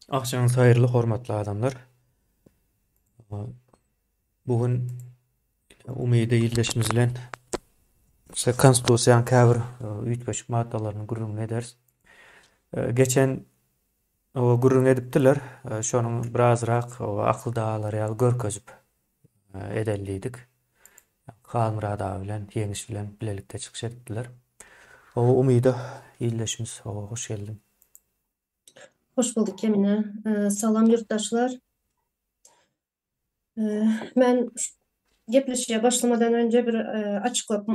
Agşamyňyz haýyrly hormatly adamlar. Bu gün Umyda ildeşimiz bilen işte konstitusiýanyň käbir üýtgeşik maddalaryny gürrüňini ederis. Geçen o gürrüň edipdiler. Şonuň birazrak akylda galar ýaly görkezip edeli diýdik. Halmyrat aga bilen, Ýeňiş bilen bilelikde çykyş edipdiler. O Umyda ildeşimiz, hoş geldiň. Hoş bulduk Kemine. Salam ýurtdaşlar. Men gepleşige başlamadan önce bir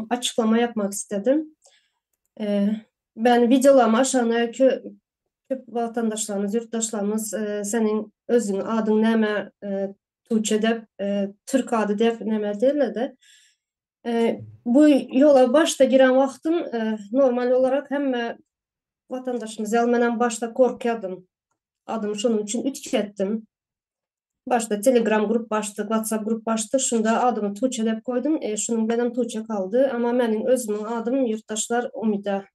açyklama yapmak istedim. Ben videolama aşagyna köp watandaşlarymyz, ýurtdaşlarymyz seniň özüň adyň näme Tuğçe dep, türk ady dep näme diýerler-de. Bu ýola başda giren wagtym normal olarak hemme watandaşymyz ýaly menem başda gorkýardym. Adymy şonuň üçin üýtgetdim. Başda Telegram grup açdyk, WhatsApp grup açdyk. Şunda adymy Tuğçe dep goýdum. E, şunuň bilenem Tuğçe kaldy. Amma meniň özümiň adym ýurtdaşlar Umida.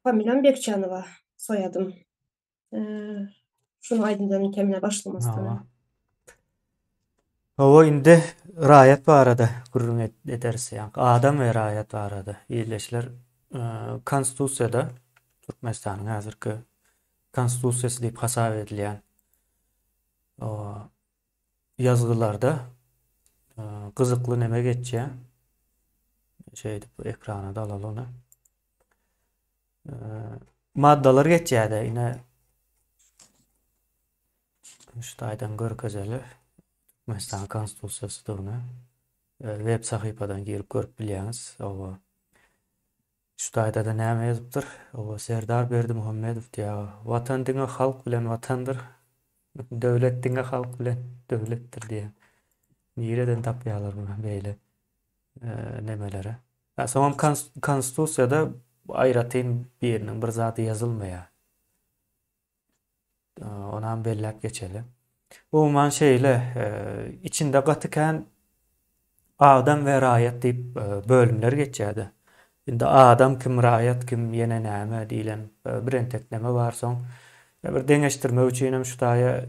Familiýam Bekjanowa, soýadym. Şuny aýdymdan kemine başlamasdan. Hawa, indi raýat barada gürrüň ederis. Ýa adam we raýat barada. Ildeşler, Konstitusiýada Türkmenistanyň häzirki Konstitusiýasy diýip hasap edilýän ýazgylarda gyzykly neme geçýär. Şeýdip ekrana da alaly ony. Maddalar geçýär-de ine şu taýdan görkezeli. Türkmenistan Konstitusiýasydygyny web sahypadan girip görüp bilýäňiz. Oba. Şu taýda-da näme ýazypdyr? Oba Serdar Berdimuhamedow diýýär. Watan diňe halk bilen watandyr. Döwlet diňe halk bilen döwletdir diýýär. Nireden tapýarlar muny beýle nemelere? Soňam konstitusiýada aýratyn biriniň bir zady ýazylmaýar. Onam belläp geçeli. Umuman şeýle, içinde gaty kän adam we raýat diýip bölümler geçýärdi. Indi adam kim, raýat kim, ýene näme diýlen birentek neme bar soň. Bir deňeşdirmek üçin hem şu taýa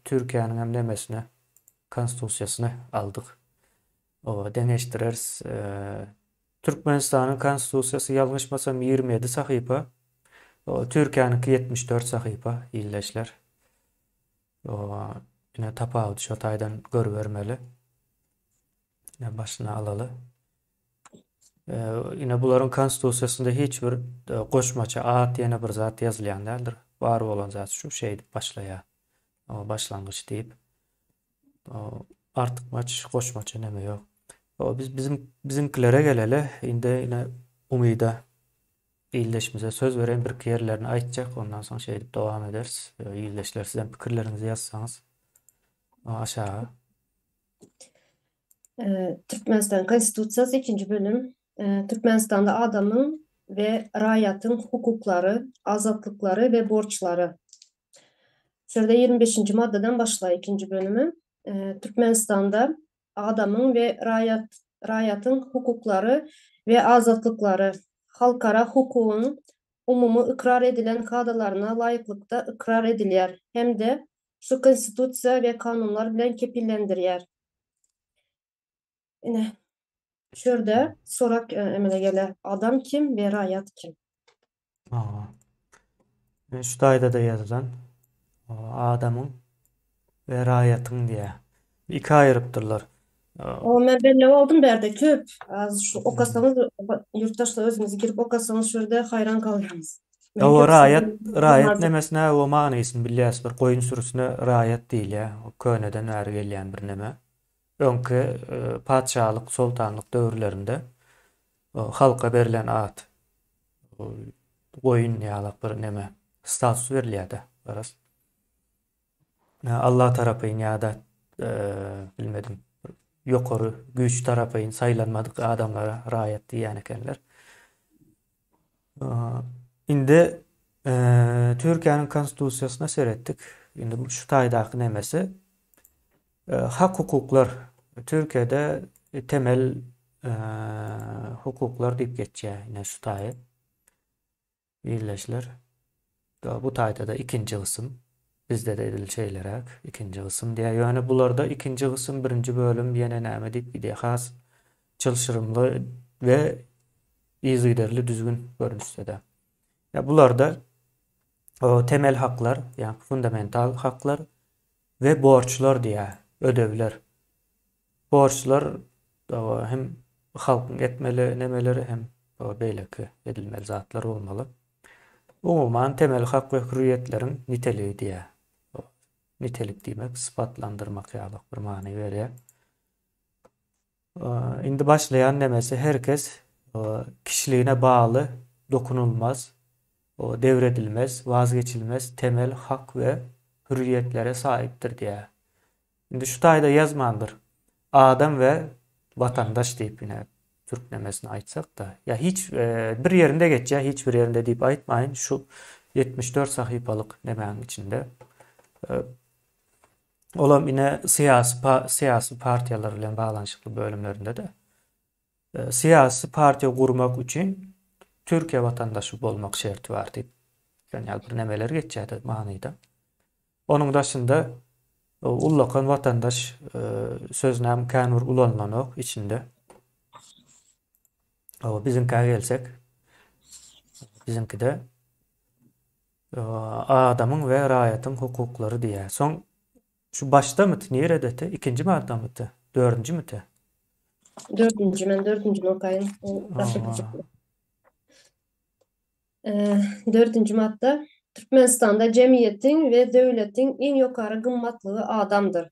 Türkiýäniň hem nemesini, konstitusiýasyny aldyk. Oba deňeşdireris. Türkmenistanyň Konstitusiýasy ýalňyşmasam 27 sahypa. Türkiýäniňki 74 sahypa ildeşler. Oba ine tapawudy şo taýdan görübermeli. Ine başyna alaly. Ine bularyň konstitusiýasynda hiç bir goşmaça at ýene bir zat ýazylýan däldir. Bar bolan zat şu şeýdip başlaýar. Başlangyç diýip. Artykmaç goşmaça neme ýok. Biz bizim biziňkilere geleli. Indi ine Umyda ildeşimize söz bereýin birki ýerlerini aýtjak. Ondan soň şeýdip dowam ederis. Ildeşler sizem pikirleriňizi ýazsaňyz aşaga. Türkmenistan Konstitusiýasy ikinji bölüm. Türkmenistanda adamyň we raýatyň hukuklary, azatlyklary we borçlary. Şu ýerde 25-nji maddadan başlaýar ikinji bölümi. Türkmenistanda adamyň we raýat raýatyň hukuklary we azatlyklary halkara hukugyň umumy ykrar edilen kadalaryna laýyklykda ykrar edilýär hem-de şu Konstitusiýa we kanunlar bilen kepillendirýär. Ine, şu ýerde sorak emele gelýär. Adam kim we raýat kim? Hawa. Şu taýda-da ýazylan adamyň we raýatyň diýýär. Iki aýyrypdyrlar. O men belli oldum bärde köp. Az şu okasaňyz ýurtdaşlar özüňiz girip okasaňyz şu ýerde haýran galýaňyz. Hawa raýat raýat nemesine o manysyny bilýäs bir goýun sürüsine raýat diýilýär. O köneden bäri gelýän bir neme. Öňki patyşalyk, soltanlyk döwürlerinde halka berlen at. Goýun ýalak bir neme status berilýärdi garaz. Allah tarapyn ýa-da bilmedim ýokary güýç tarapyn saýlanmadyk adamlara raýat diýýän ekenler. Indi Türkiýäniň konstitusiýasyna seretdik. Indi şu taýdaky nemesi hak-hukuklar Türkiýede temel hukuklar diýip geçýär. Ine şu taýy. Ildeşler. Bu taýda-da ikinji gysym. Bizde-de edil şeýleräk, ikinji gysym diýýär. Ýöne bularda ikinji gysym, birinji bölüm ýene näme diýip gidýär. Has çylşyrymly we yzygiderli düzgün görnüşde-de. Ýa bularda temel haklar, ýa fundamental haklar we borçlar diýýär, ödewler. Borçlar hem halkyň etmeli nemeleri hem beýleki edilmeli zatlar bolmaly. Umuman temel hak we hürriýetleriň niteligi diýýär. Nitelik diýmek sypatlandyrmak ýaly bir many berýär. Indi başlaýan nemesi her kes kişiligine bagly dokunulmaz, dewredilmez, wazgeçilmez temel hak we hürriýetlere saýypdyr diýýär. Indi şu taýda ýazmandyr. Adam we watandaş diýip ine türk nemesini aýtsak-da. Ýa hiç bir ýerinde geçýär, hiç bir ýerinde diýip aýtmaýyn. Şu 74 sahypalyk nemäniň içinde. Olam ine syýasy syýasy partiýalar bilen baglanyşykly bölümlerinde-de. Syýasy partiýa gurmak üçin Türkiýe watandaşy bolmak şerti bar diýip. Ýaly bir nemeler geçýär-de manyda. Onuň daşynda ullakan watandaş sözünem kän bir ulanylanok içinde. Hawa, biziňkä gelsek, biziňkide adamyň we raýatyň hukuklary diýýär. Soň şu başdamydy, nirededi? Ikinji maddamydy? Dördünjimidi? Dördünji, men dördünjini okaýyn. Gaty gyzykly. Dördünji madda, Türkmenistanda jemgyýetiň we döwletiň iň ýokary gymmatlygy adamdyr.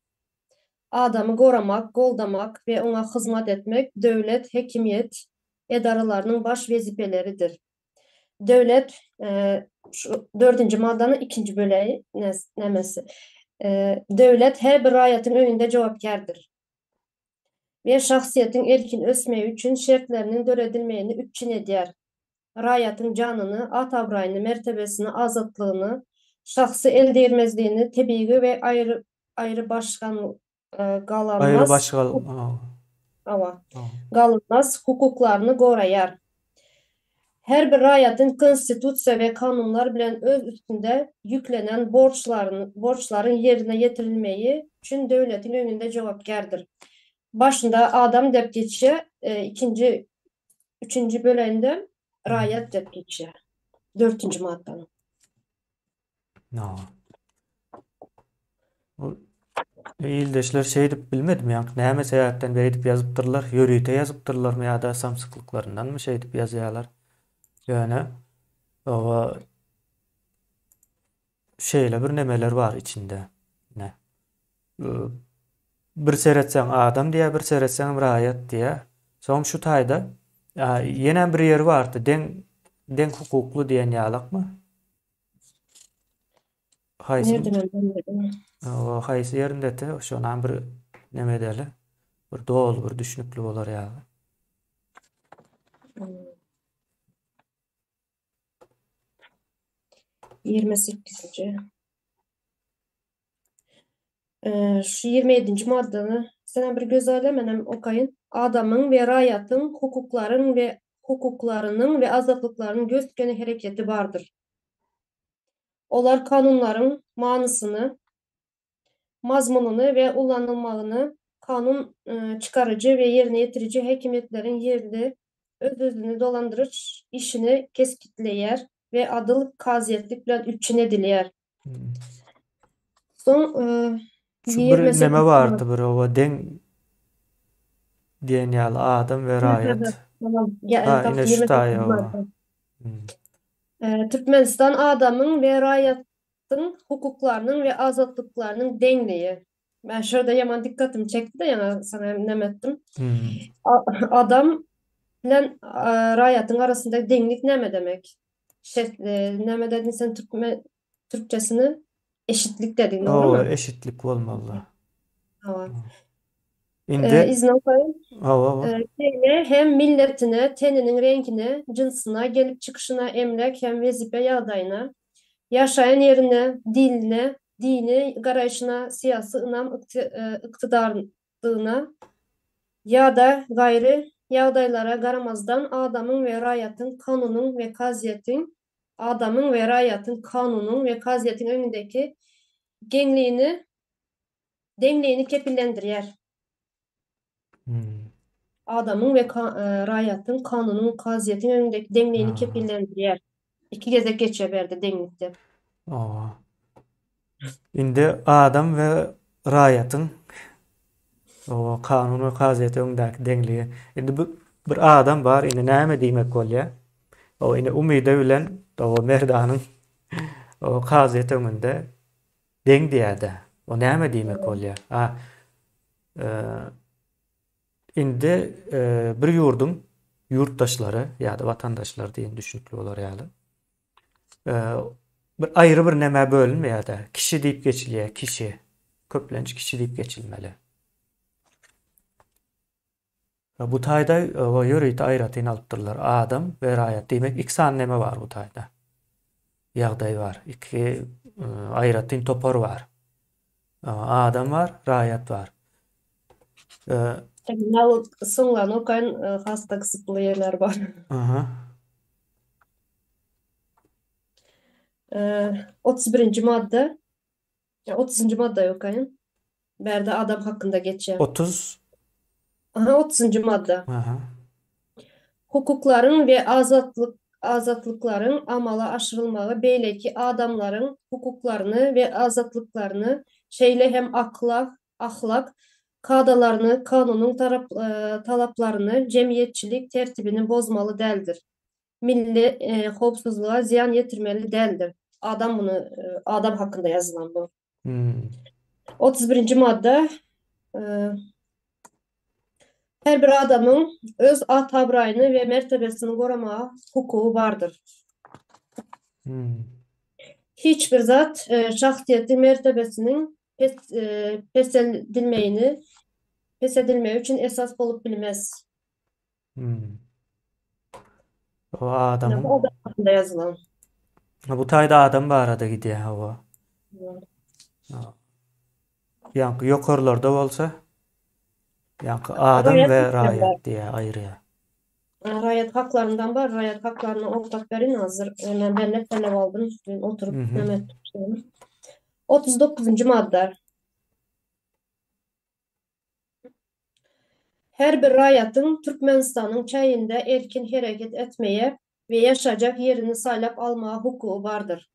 Adamy goramak, goldamak we oňa hyzmat etmek döwlet häkimiýet edaralarynyň baş wezipeleridir. Döwlet, şu dördünji maddanyň ikinji bölegi nämesi? Döwlet her bir raýatyň öňünde jogapkärdir. We şahsyýetiň erkin ösmegi üçin şertleriniň döredilmegini üpjün edýär. Raýatyň janyny, at-abraýyny, mertebesini, azatlygyny, şahsy eldegirmezligini, tebigy we aýrybaşgalanmaz galynmaz hukuklaryny goraýar. Her bir raýatyň Konstitusiýa we kanunlar bilen öz üstünde ýüklenen borçlaryň ýerine ýetirilmegi üçin döwletiň öňünde jogapkärdir. Başynda adam dep geçýär, ikinji, üçünji böleginde raýat dep geçýär. Dörtünji maddanyň. No. Ildeşler şeýdip bilmedim ýa näme sebäpden beýdip ýazypdyrlar, ýörite ýazypdyrlarmy ýa-da samsyklyklaryndanmy şeýdip ýazýarlar. Ýöne oba şeýle bir nemeler bar içinde. Ne? Bir seretseň adam diýýär, bir seretseň raýat diýýär. Soň şu taýda ýene bir ýeri bardy, deň deň hukukly diýen ýalakmy? Haýsy? Nerede men bilmedim. O haýsy ýerindeti? Şonam bir neme edeli. Bir doly bir düşnükli bolar ýaly. Hmm. 28-nji. Ee, şu 27-nji maddany sen bir göz aýla, menem okaýyn. Adamyň we raýatyň hukuklaryň we hukuklarynyň we azatlyklarynyň gös-göni hereketi bardyr. Olar kanunlaryň manysyny, mazmunyny we ulanylmagyny kanun çykaryjy we ýerine ýetiriji häkimiýetleriň ýerli öz-özüni dolandyryş işini kesgitleýär we adyl kazyýetlik bilen üpjün edilýär. Soň Şu bir neme bardy bir oba deň diýen ýaly adam we raýat. Ha ine şu taýy oba. Türkmenistan adamyň we raýatyň hukuklarynyň we azatlyklarynyň deňligi. Men şu ýerde ýaman dykgatymy çekdi-de ýaňy saňa hem neme etdim. Adam bilen raýatyň arasynda deňlik näme demek? Şert näme dediň sen türkmen türkçesini? Eşitlik dediň, dogrumy? Hawa, eşitlik bolmaly. Hawa. Indi Izin okaýyn. Hawa, hawa. Şeýle hem milletine, teniniň reňkine, jynsyna, gelip çykyşyna, emläk hem wezipe ýagdaýyna, ýaşaýan ýerine, diline, dini garaýşyna, syýasy ynam ykdydardygyna ýa-da gaýry ýagdaýlara garamazdan adamyň we raýatyň kanunyň we kazyýetiň. Adamyň we raýatyň kanunyň we kazyýetiň öňündäki geňligini, deňligini kepillendirýär. Hmm. Adamyň we raýatyň kanunyň, kazyýetiň öňündäki deňligini kepillendirýär. Iki gezek geçýär bu ýerde deňlikde. Owa. Indi adam we raýatyň owa kanun we kazyýet öňündäki deňligi. Indi bu bir adam bar, indi näme diýmek bolýar? Owa indi Umyda bilen owa Merdanyň owa kazyýet öňünde deň diýýär-de. O näme diýmek bolýar? A Indi bir ýurduň ýurtdaşlary ýa-da watandaşlary diýen düşünikli bolar ýaly. Bir aýry bir nämä bölünmeýär-de, kişi diýip geçilýär, kişi. Köplenç kişi diýip geçilmeli. Bu taýda ýörite aýratyn alypdyrlar. Adam we raýat diýmek iki sany neme bar bu taýda. Ýagdaý bar. Iki aýratyn topar bar. Adam bar, raýat bar. Nalog soňlan okaýyn has-da gyzykly ýerler bar. Aha. 31-nji madda. 30-njy madda okaýyn. Bärde adam hakynda geçýär. 30. Aha, 30-njy madda. Aha. Hukuklaryň we azatlyk azatlyklaryň amala aşyrylmagy beýleki adamlaryň hukuklaryny we azatlyklaryny, şeýle hem ahlak ahlak kadalaryny, kanunyň tarap talaplaryny, jemgyýetçilik tertibini bozmaly däldir. Milli howpsuzlyga zyýan ýetirmeli däldir. Adam muny adam hakynda ýazylan bu. Hmm. 31-nji madda Her bir adamyň öz at-abraýyny we mertebesini goramaga hukugy bardyr. Hmm. Hiç bir zat şahsyýetiň mertebesiniň pes peseldilmegini peseldilmegi üçin esas bolup bilmez. Hmm. O adamyň Bu adam hakynda ýazylan. Bu taýda adam barada gidýär hawa. Ýaňky ýokarlarda bolsa ýaňky adam we raýat diýýär aýyrýar. Raýat haklaryndan bar, raýat haklaryny okap berin hazir. Men belläp belläp aldym. Men oturyp näme etdim. 39-njy madda. Her bir raýatyň Türkmenistanyň çäginde erkin hereket etmeye we ýaşajak ýerini saýlap almaga hukugy bardyr.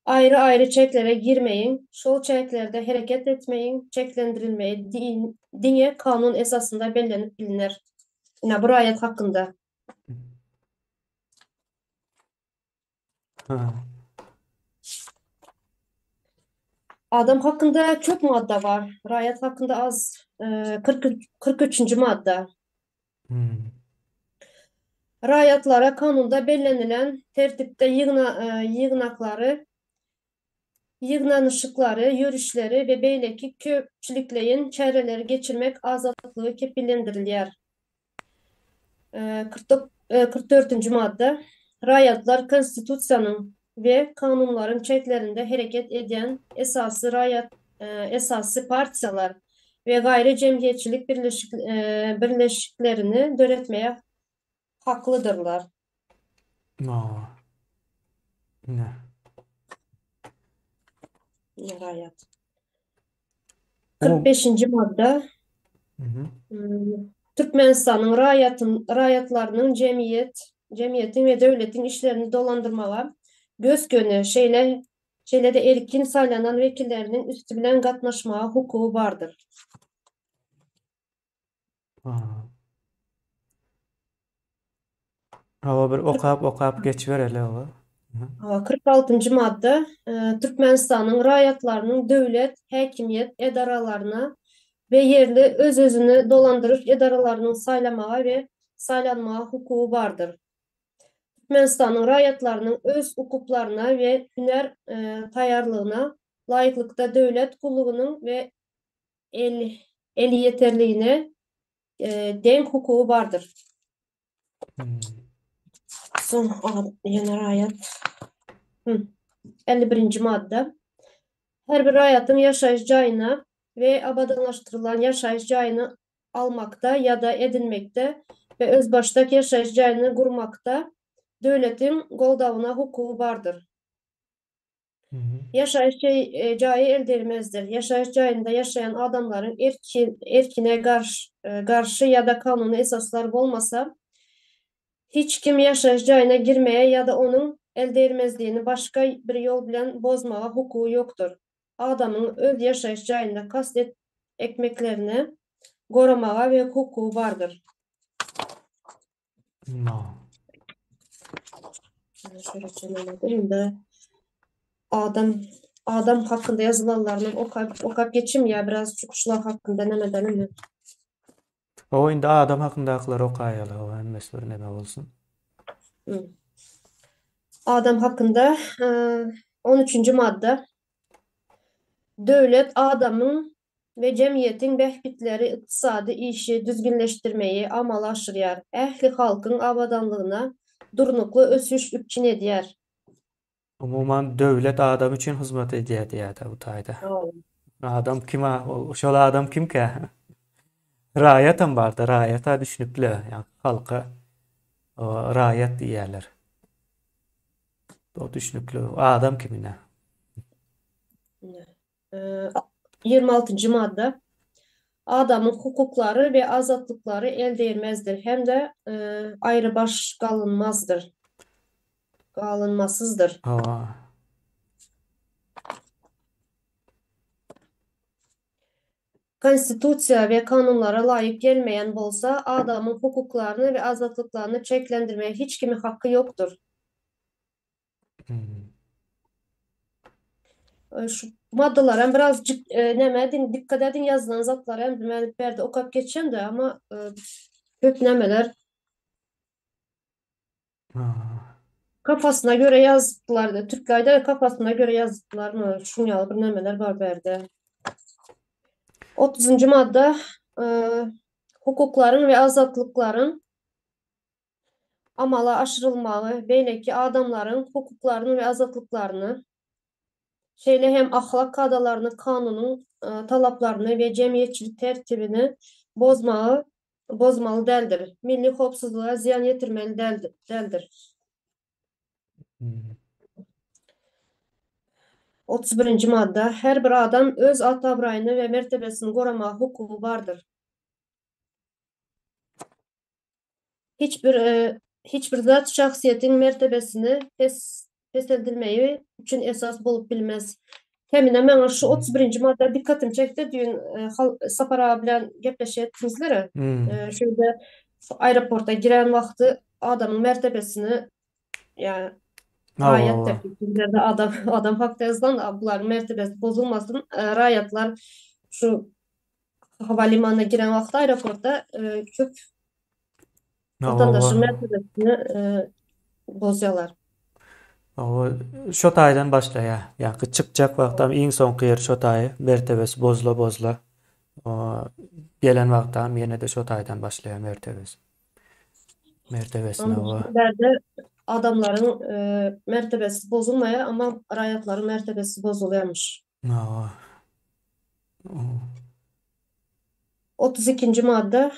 Aýry-aýry çäklere girmegiň, şol çäklerde hereket etmegiň çäklendirilmegi diňe kanun esasynda bellenip bilner. Ine, bu raýat hakynda. Adam hakynda köp madda bar. Raýat hakynda az. 43-nji madda. Hmm. Raýatlara kanunda bellenilen tertipde ýygnaklary, ýygnanyşyklary, ýörişleri we beýleki köpçülikleýin çäreleri geçirmek azatlygy kepillendirilýär. 44-nji madda. Raýatlar Konstitusiýanyň we kanunlaryň çäklerinde hereket edýän esasy raýat esasy partiýalar we gaýry jemgyýetçilik birleşiklerini döretmäge haklydyrlar. Ine. Raýat. 45-nji madda. Türkmenistanyň raýatyn raýatlarynyň jemgyýet jemgyýetiň we döwletiň işlerini dolandyrmaga gös-göni, şeýle şeýle-de erkin saýlanan wekilleriniň üsti bilen gatnaşmaga hukugy bardyr. Hawa bir okap okap geçibereli hawa. Hawa 46-njy madda Türkmenistanyň raýatlarynyň döwlet häkimiýet edaralaryna we ýerli öz-özüni dolandyryş edaralarynyň saýlamaga we saýlanmaga hukugy bardyr. Türkmenistanyň raýatlarynyň öz ukyplaryna we hünär taýýarlygyna laýyklykda döwlet gullugynyň we elýeterligine deň hukugy bardyr. Soň ýene raýat. 51-nji madda. Her bir raýatyň ýaşaýyş jaýyna we abadanlaşdyrylan ýaşaýyş jaýyny almakda ýa-da edinmekde we özbaşdak ýaşaýyş jaýyny gurmakda. Döwletiň goldawyna hukugy bardyr. Ýaşaýyş jaýy eldegmezdir. Ýaşaýyş jaýynda ýaşaýan adamlaryň erkine garşy ýa-da kanuny esaslar bolmasa, hiç kim ýaşaýyş jaýyna girmäge ýa-da onuň eldegmezligini başga bir ýol bilen bozmaga hukugy ýokdur. Adamyň öz ýaşaýyş jaýynda kast etmeklerine goramaga we hukugy bardyr. No. Indi adam adam hakynda ýazylanlaryny okap okap geçim ýa biraz çukuşlar hakynda näme edelim. O indi adam hakyndakylar okaýaly, o hemmesi bir neme bolsun. Adam hakynda 13-nji madda. Döwlet adamyň we jemgyýetiň bähbitleri ykdysady işi düzgünleşdirmegi amala aşyrýar, ähli halkyň abadanlygyna durnukly ösüş üpjün edýär. Umuman döwlet adam üçin hyzmat edýär diýýärde bu taýda. Adam kim a şol adam kimkä? Raýatam barda raýata düşnükli ýa halka raýat diýýärler. O düşnükli adam kim ine? 26-njy madda. Adamyň hukuklary we azatlyklary eldegirmezdir hem-de aýrybaş galynmazdyr, galynmasyzdyr. Hawa. Konstitusiýa we kanunlara laýyk gelmeýän bolsa, adamyň hukuklaryny we azatlyklaryny çäklendirmäge hiç kimiň haky ýokdur. Şu maddalara hem birazjyk näme ediň, dikkat ediň ýazylan zatlara hem men bärde okap geçen-de, amma köp nämeler kafasyna göre ýazypdylar. Türkler aýdar, kafasyna göre ýazypdylarmy? Şuň ýaly bir nämeler bar bärde. 30-njy madda hukuklaryň we azatlyklaryň amala aşyrylmagy beýleki adamlaryň hukuklaryny we azatlyklaryny, şeýle hem ahlak kadalaryny, kanunyň talaplaryny we jemgyýetçilik tertibini bozmagy bozmaly däldir, milli howpsuzlyga zyýan ýetirmeli däldir. 31-nji madda. Her bir adam öz at-abraýyny we mertebesini goramaga hukugy bardyr. Hiç bir hiç bir zat şahsyýetiň mertebesini pes peseldilmegi üçin esas bolup bilmez. Kemine maňa şu 31-nji madda dikkatymy çekdi. Düýn Sapar aga bilen gepleşýärdiňizler. Şu ýerde aeroporta giren wagty adamyň mertebesini ýa raýat diýip adam adam hakda ýazylan bularyň mertebesi bozulmasyn. Raýatlar şu Howalimanyna giren wagty aeroportda köp watandaşyň mertebesini bozýarlar. Hawa, şo taýdan başlaýar. Ýa-ki çykjak wagtam iň soňky ýeri şo taýy, mertebesi bozula-bozula. Gelen wagtam ýene-de şo taýdan başlaýar mertebesi. Mertebesine hawa. Bärde adamlaryň mertebesi bozulmaýar, amma raýatlaryň mertebesi bozulýarmyş. Hawa. 32-nji madda.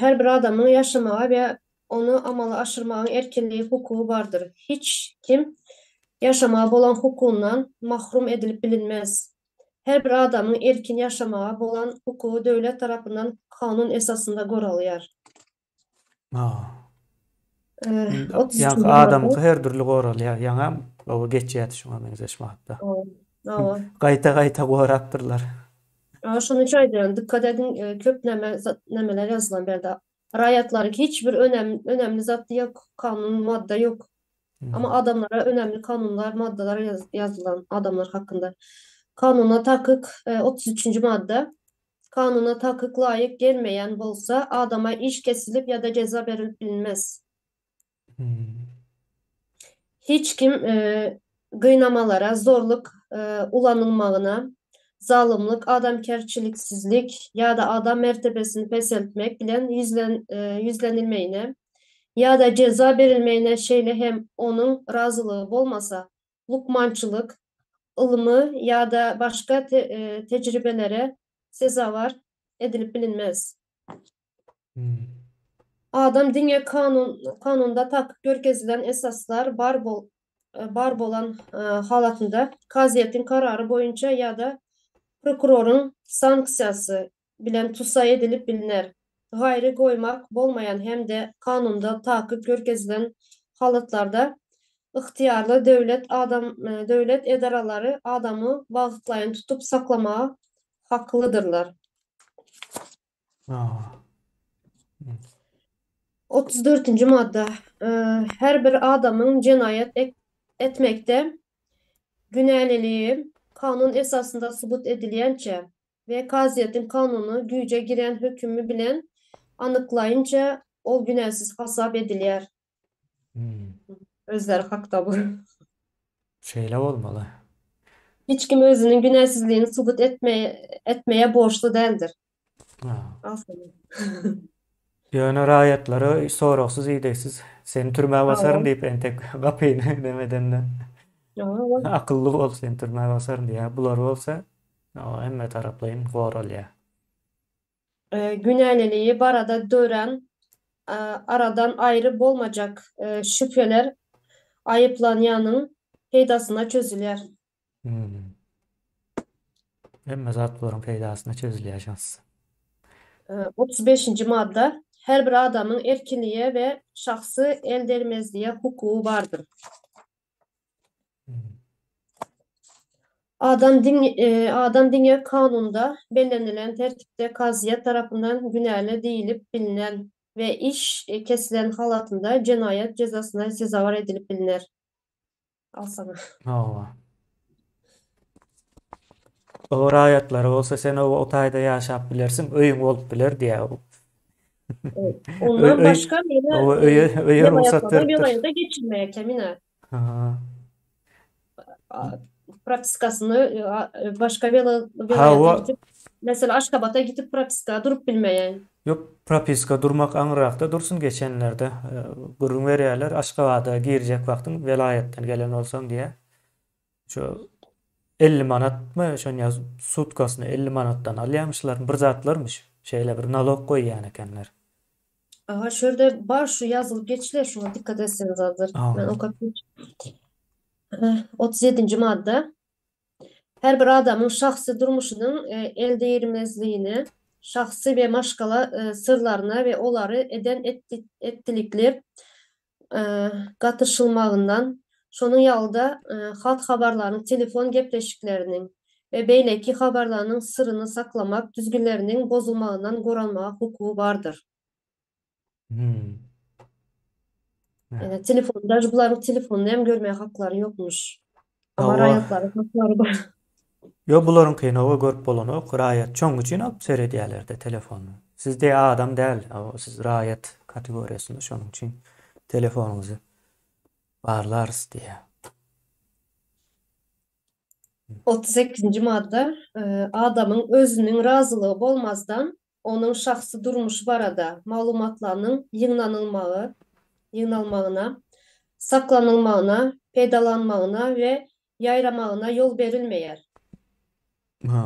Her bir adamyň ýaşamaga we ony amala aşyrmagyň erkinligi hukugy bardyr. Hiç kim ýaşamaga bolan hukugyndan mahrum edilip bilinmez. Her bir adamyň erkin ýaşamaga bolan hukugy döwlet tarapyndan kanun esasynda goralýar. Ýaňky adamky her dürli goralýar. Ýaňam gowy geçýärdi şuňa meňzeş madda. Hawa. Gaýta-gaýta gorapdyrlar. Şony üçin aýdýan, dikkat ediň, köp näme nämeler ýazylan bärde. Raýatlaryň hiç bir önemli zat ýok, kanun, madda ýok. Amma adamlara önemli kanunlar, maddalar ýazylan adamlar hakynda. Kanuna takyk 33-nji madda. Kanuna takyk laýyk gelmeýän bolsa, adama iş kesilip ýa-da jeza berilip bilinmez. Hiç kim gynamalara, zorluk ulanylmagyna, zalymlyk, adamkärçiliksizlik ýa-da adam mertebesini peseltmek bilen ýüzlenilmegine ýa-da jeza berilmegine, şeýle hem onuň razylygy bolmasa, lukmançylyk, ylmy ýa-da başga tejribelere sezewar edilip bilinmez. Adam diňe kanun kanunda takyk görkezilen esaslar bar bol bar bolan halatynda kazyýetiň karary boýunça ýa-da prokuroryň sanksiýasy bilen tussag edilip bilner. Gaýry goýmak bolmaýan hem-de kanunda takyk görkezilen halatlarda ygtyýarly döwlet adam döwlet edaralary adamy wagtlaýyn tutup saklamaga haklydyrlar. 34-nji madda. Her bir adamyň jenaýat etmekde günäliligi kanun esasynda subut edilýänçä we kazyýetiň kanuny güýje giren hökümi bilen anyklaýynça ol günäsiz hasap edilýär. Özleri hakda bu. Şeýle bolmaly. Hiç kim özüniň günäsizligini subut etmeye borçly däldir. Ýöne raýatlara soragsyz idegsiz seni türmä basaryn diýip entek gapyny demedende akylly bol seni türmä basaryn diýýär. Bular bolsa hemme taraplaýyn goralýar. Günäliligi barada dörän aradan aýry bolmajak şübheler aýyplanýanyň peýdasyna çözülýär. Hemme zat bularyň peýdasyna çözülýär şahsy. 35-nji madda. Her bir adamyň erkinlige we şahsy eldegmezlige hukugy bardyr. Adam adam diňe kanunda bellenilen tertipde kazyýet tarapyndan günäli diýlip bilnen we iş kesilen halatynda jenaýat jezasyna sezewar edilip bilner. Alsana. Hawa. O raýatlary bolsa sen o o taýda ýaşap bilersiň, öýüň bolup biler diýýär. Ondan başga meni Öýe öýe rugsat beripdir. Welaýata geçirmäge kemine. Propiskasyny başga welaýata gidip, meselem Aşgabata gidip propiska durup bilmeýän. Ýok, propiska durmak aňryrakda dursun geçenlerde gürrüň berýärler, Aşgabada girjek wagtyň welaýatdan gelen bolsaň diýýär. Şu 50 manatmy şonýa sutkasyny 50 manatdan alýarmyşlar, bir zatlarmyş. Şeýle bir nalog goýýan ekenler. Aha şu ýerde bar şu ýazylyp geçiler şuňa dikkat etseňiz azdyr. Men okap 37-nji madda. Her bir adamyň şahsy durmuşynyň eldegirmezligine, şahsy we maşgala syrlaryna we olary eden etdilikli gatyşylmagyndan, şonuň ýaly-da hat-habarlaryň, telefon gepleşikleriniň we beýleki habarlarynyň syryny saklamak düzgünleriniň bozulmagyndan goranmaga hukugy bardyr. Hmm. Ýa telefon, daže bularyň telefonyny hem görmäge haklary ýokmuş. Amma raýatlaryň haklary bar. Ýok bularyňkyny oba görüp bolanok, raýat şoň üçin alyp seredýärlerde telefony. Siz de adam däl, siz raýat kategoriýasynda şonuň üçin telefonyňyzy barlarys diýýär. 38-nji madda, Adamyň özüniň razylygy bolmazdan, onuň şahsy durmuşy barada maglumatlarynyň ýygnanylmagy, ýygnalmagyna, saklanylmagyna, peýdalanmagyna we ýaýramagyna ýol berilmeýär. Ha.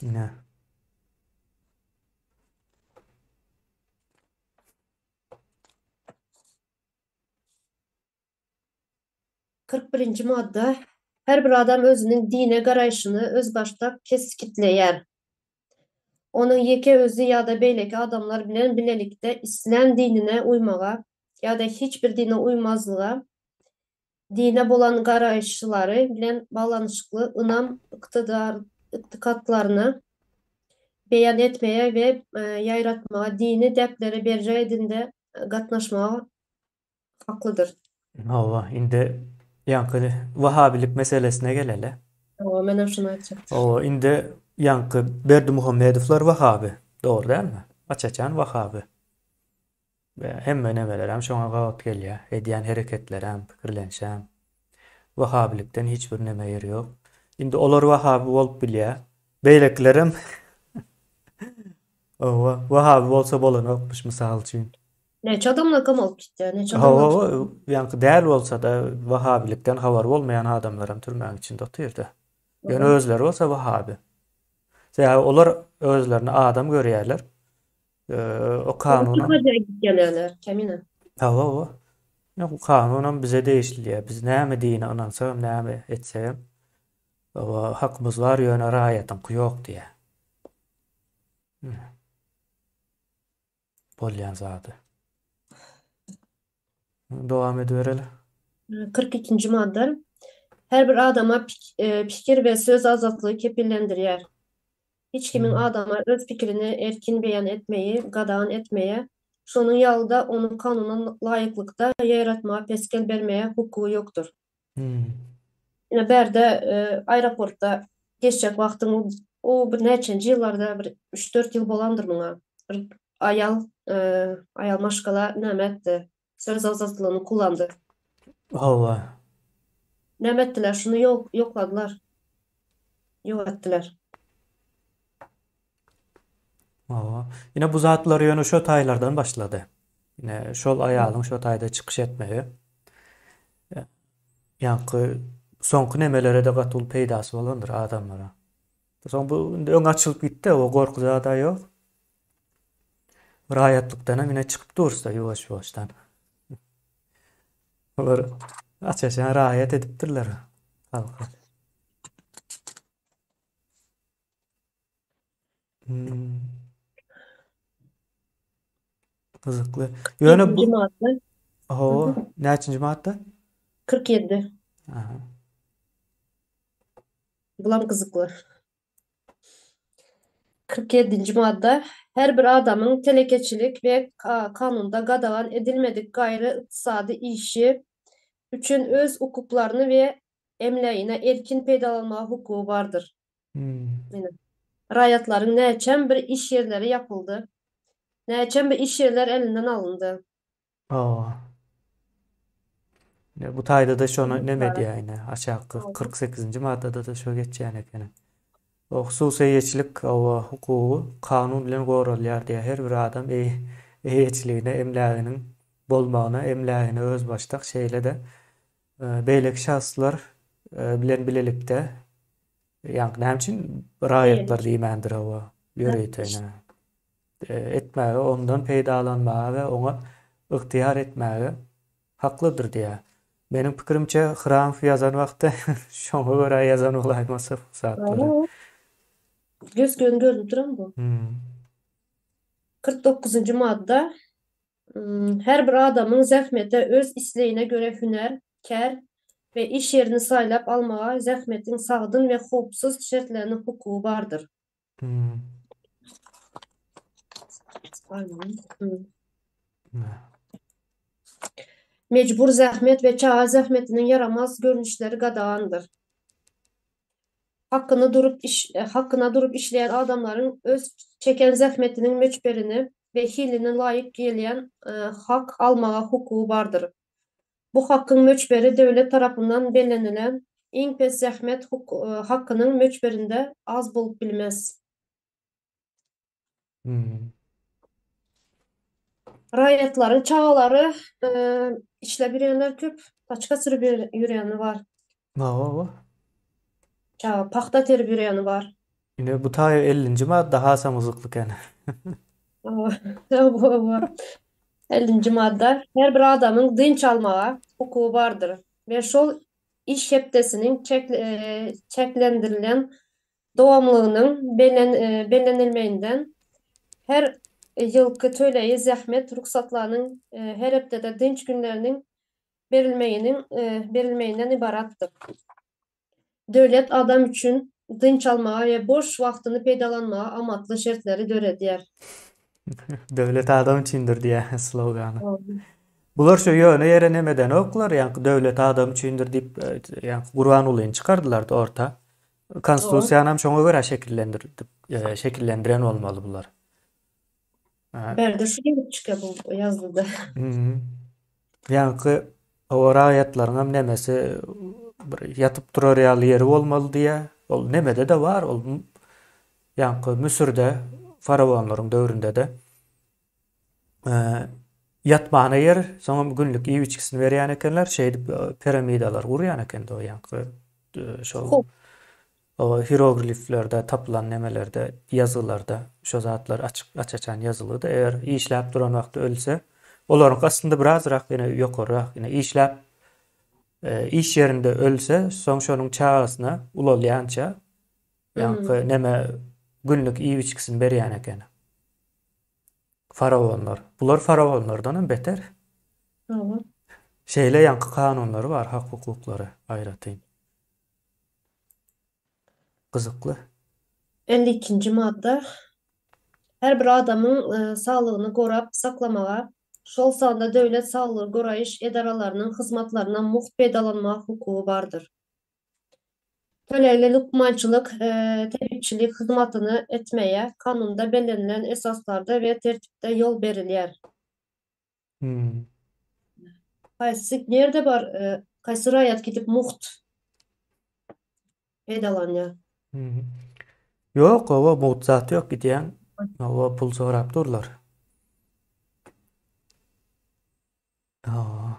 Ine. 41-nji madda, Her bir adam özüniň dine garaýşyny özbaşdak kesgitleýär. Onuň ýeke özi ýa-da beýleki adamlar bilen bilelikde islän dinine uýmaga ýa-da hiç bir dine uýmazlyga, dine bolan garaýyşlary bilen baglanyşykly ynam ygtykatlaryny beýan etmäge we ýaýratmaga, dini däpleri berjaý edinde gatnaşmaga Haklydyr. Hawa, indi ýaňky wahabilik meselesine geleli. Hawa, menem şuny aýtjakdym. Hawa, indi ýaňky Berdimuhamedowlar wahaby, dogry dälmi? Aç-açan wahaby. We hemme nemelerem şoňa gabat gelýär, edýän hereketlerem, pikirlenişem. Wahabilikden hiç bir neme ýeri ýok. Indi olar wahaby bolup bilýär. Beýlekilerem Hawa, wahaby bolsa bolanokmyş mysal üçin. Näçe adamlar gamalyp gitýär, näçe adamlar Hawa, ýaňky däl bolsa-da, wahabilikden habary bolmaýan adamlaram türmäň içinde otyrdy. Ýöne özleri bolsa wahabi. Sebäbi olar özlerini adam görýärler. O kanunam gelýärler, Kemine. Hawa, hawa. Ýok, bu kanunam bize degişli diýýär. Biz näme dine ynansagam, näme etsegem, hawa, hakymyz bar, ýöne raýatyňky ýok diýýär. Bolýan zady. Dowam edibereli. 42-nji madda. Her bir adama pikir we söz azatlygy kepillendirýär. Hiç kimiň adama öz pikirini erkin beýan etmeyi gadagan etmeye, şonuň ýaly-da ony kanuna laýyklykda ýaýratmaga pesgel bermeye hukugy ýokdur. Ine bärde aeroportda geçjek wagtyň o bir näçenji ýyllarda bir üç-dört ýyl bolandyr muňa. Bir aýal aýal maşgala näme etdi? Söz azatlygyny kullandy. Hawa. Näme etdiler? Şuny ýok ýokladylar. Ýok etdiler. Hawa. Ine bu zatlar ýöne şo taýlardan başlady. Ine şol aýalyň şo taýda çykyş etmegi. Ýaňky soňky nemelere-de gaty uly peýdasy bolandyr adamlara. Soň bu indi öň açylyp gitdi, o gorky zada ýok. Raýatlykdan hem ine çykyp dursa ýuwaş-ýuwaşdan. Olar aç-açan raýat edipdirler halky. Hmm. Gyzykly. Ýöne bu madda. Hawa, näçinji madda? 47. Aha. Bulam gyzykly. 47-nji madda. Her bir adamyň telekeçilik we kanunda gadagan edilmedik gaýry ykdysady işi üçin öz ukyplaryny we emlägine erkin peýdalanmaga hukugy bardyr. Ine, raýatlaryň näçem bir iş ýerleri ýapyldy. Näçem bir iş ýerler elinden alyndy. Hawa. Ine, bu taýda-da şony neme edýär ine, aşakky 48-nji maddada-da şo geçýän ekeni. O hususy eýeçilik, hawa, hukugy kanun bilen goralýar diýýär. Her bir adam eýeçiligine, emläginiň bolmagyna, emlägine özbaşdak, şeýle-de beýleki şahslar bilen bilelikde Ýaňky näme üçin raýatlar diýmändir hawa ýörite ine etmäge ondan peýdalanmaga we oňa ygtyýar etmäge haklydyr diýýär. Meniň pikirimçe Hramow ýazan wagty şoňa görä ýazan bolaýmasa bu zatlary. Gös-göni görnüp duran bu. 49-njy madda Her bir adamyň zähmete öz islegine görä hünär, kär we iş ýerini saýlap almaga, zähmetiň sagdyn we howpsuz şertlerine hukugy bardyr. Mejbur zähmet we çaga zähmetiniň ýaramaz görnüşleri gadagandyr. Hakyna durup iş hakyna durup işleýän adamlaryň öz çeken zähmetiniň möçberine we hiline laýyk gelýän hak almaga hukugy bardyr. Bu hakyň möçberi döwlet tarapyndan bellenilen iň pes zähmet hakynyň möçberinde az bolup bilmez. Raýatlaryň çagalary işläp ýörenler köp, paçka sürüp ýöreni bar. Hawa. Çaga pagta terip ýöreni bar. Ine bu taýy ellinji madda hasam gyzykly eken. Hawa. Ellinji madda her bir adamyň dynç almaga hukugy bardyr we şol iş hepdesiniň çäklendirilen dowamlygynyň bellenilmeginden, her ýylky töleýi zähmet rugsatlarynyň her hepdede dynç günleriniň berilmeginiň berilmeginden ybaratdyr. Döwlet adam üçin dynç almaga we boş wagtyny peýdalanmaga amatly şertleri döredýär. Döwlet adam üçindir diýýär slogany. Bular şu ýöne ýere neme edenoklar, ýaňky döwlet adam üçindir diýip, ýaňky Gurbangulyny çykardylar-da orta. Konstitusiýanam şoňa görä şekillendirip, şekillendiren bolmaly bular. Bärde şu gelip çykýar bu ýazgyda. Ýaňky o raýatlaryňam nemesi bir ýatyp turar ýaly ýeri bolmaly diýýär. Ol nemede-de bar, ol ýaňky Müsürde faraonlaryň döwründe-de ýatmana ýer, soňam günlük iýip-içgisini berýän ekenler, şeýdip piramidalar gurýan eken-de o ýaňky şol. O hirogliflerde tapylan nemelerde, ýazgylarda şo zatlar açyk aç-açan ýazylgydy. Eger işläp duran wagty ölse, olaryňky aslynda birazrak ýene ýokarrak, ýene işläp iş ýerinde ölse, soň şonuň çagasyna ulalýança ýaňky neme günlük iýip-içgisini berýän eken. Faraonlar. Bular faraonlardan hem beter. Hawa. Şeýle ýaňky kanunlary bar, hak-hukuklary aýratyn. Gyzykly. 52-nji madda. Her bir adamyň saglygyny gorap saklamaga, şol sanda döwlet saglygy goraýyş edaralarynyň hyzmatlaryndan mugt peýdalanmaga hukugy bardyr. Tölegli lukmançylyk, tebipçilik hyzmatyny etmäge kanunda bellenilen esaslarda we tertipde ýol berilýär. Hmm. Haýsy nirde bar, haýsy raýat gidip mugt peýdalanýar? Hmm. Ýok, oba mugt zat ýok gidýäň. Oba pul sorap durlar. Aa,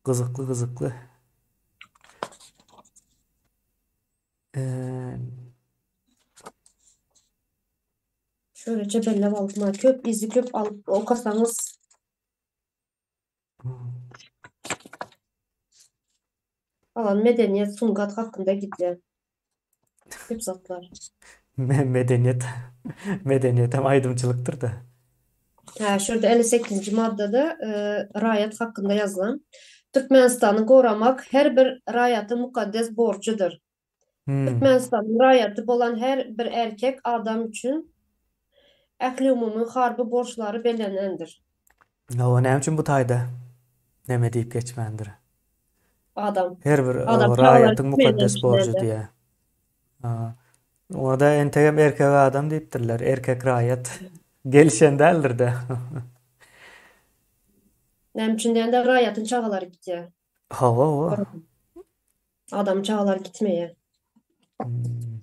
gyzykly gyzykly. Ee, Şöylece belläp alyp, köp izi köp alyp okasaňyz Alan medeniýet, sungat hakynda gidýär. Köp zatlar. Medeniýet, medeniýetem aýdymçylykdyr-da. Hä, şu ýerde 58-nji maddada e, raýat hakynda ýazylan. Türkmenistany goramak her bir raýatyň mukaddes borjudyr. Hmm. Türkmenistanyň raýaty bolan her bir erkek adam üçin ähliumumy harby borçlary bellenendir. Hawa, näme üçin bu taýda neme diýip geçmändir? Adam. Her bir Adam çagalary raýatyň mukaddes borjy diýýär. Oňa-da entegem erkek adam diýipdirler, erkek raýat. Gelişen däldir-dä. Näme üçin diýende raýatyň çagalary gidýär. Hawa, hawa. Adam çagalary gitmeýär. Hmm.